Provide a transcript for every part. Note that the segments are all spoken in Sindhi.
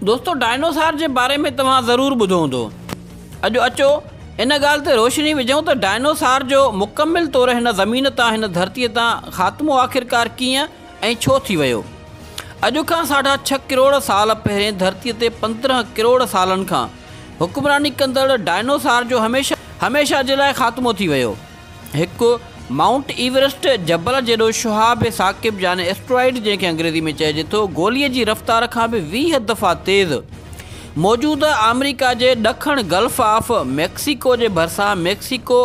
دوستو ڊائنوسار جي باري ۾ توهان ضرور ٻڌو هوندو. اڄ اچو ان ڳالهه تي روشني وجهون ته ڊائنوسار جو مڪمل طور هن زمين تان هن ڌرتي تان خاتمو آخرڪار ڪيئن ۽ ڇو ٿي ويو. اڄ کان ساڍا ڇهه ڪروڙ سال پهرين ڌرتي تي 15 ڪروڙ سالن کان حڪمراني ڪندڙ ڊائنوسار جو هميشه هميشه جي لاء خاتمو ٿي ويو. هڪ مائونٽ ايورسٽ جبل جيڏو شهاب ثاقب يعني اسٽرائيڊ جنهن کي انگريزي ۾ چئجي ٿو گولي جي رفتار کان به 20 دفعا تيز موجوده آمريڪا جي ڏکڻ گلف آف ميڪسيڪو جي ڀرسان ميڪسيڪو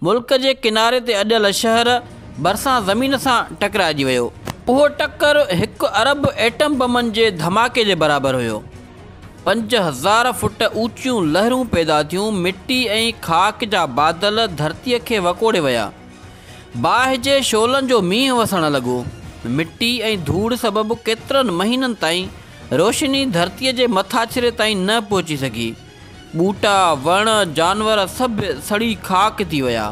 ملڪ جي ڪناري تي اڏيل شهر ڀرسان زمين سان ٽڪرائجي ويو. اهو ٽڪر هڪ ارب ايٽم بمن جي ڌماڪي جي برابر هيو. 5000 فٽ اوچيون لهرون پيدا ٿيون، مٽي ۽ خاڪ جا بادل ڌرتيء کي وڪوڙي ويا. باهه جي شعلن جو مينهن وسڻ لڳو. مٽي ۽ ڌوڙ سبب ڪيترن مهينن تائين روشني ڌرتيء جي مٿاڇري تائين نه پهچي سگهي. ٻوٽا، وڻ، جانور سڀ سڙي خاڪ ٿي ويا.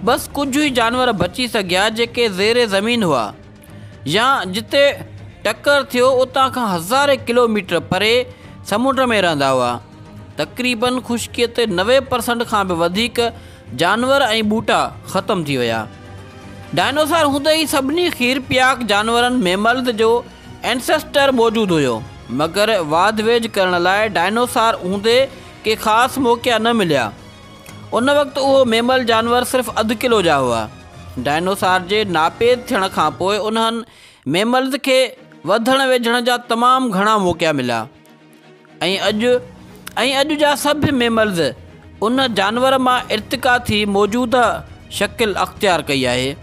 بس ڪجهه ئي جانور بچي سگهيا جيڪي زير زمين هئا. يا جتي ٽڪر ٿيو اتان کان هزارين ڪلوميٽر پري سمنڊ ۾ رهندا هئا. تقريبن خشڪيء تي 90% کان به وڌيڪ جانور ۽ ٻوٽا ختم ٿي ويا. ڊائنوسار هوندي ئي سڀني کير پياڪ جانورن ميملز جو اينسيسٽر موجود هيو، مگر واڌ ويجهه ڪرڻ لاء ڊائنوسار هوندي ڪي خاص موقعا نه مليا. ان وقت اهو ميمل جانور صرف اڌ ڪلو جا هئا. ڊائنوسار جي ناپيد ٿيڻ کان پوء انهن ميملز کي وڌڻ ويجهڻ جا تمام گهڻا موقعا مليا ۽ اڄ ۽ اڄ جا سڀ ميملز ان جانور مان ارتقا ٿي موجوده شڪل اختيار ڪئي آهي.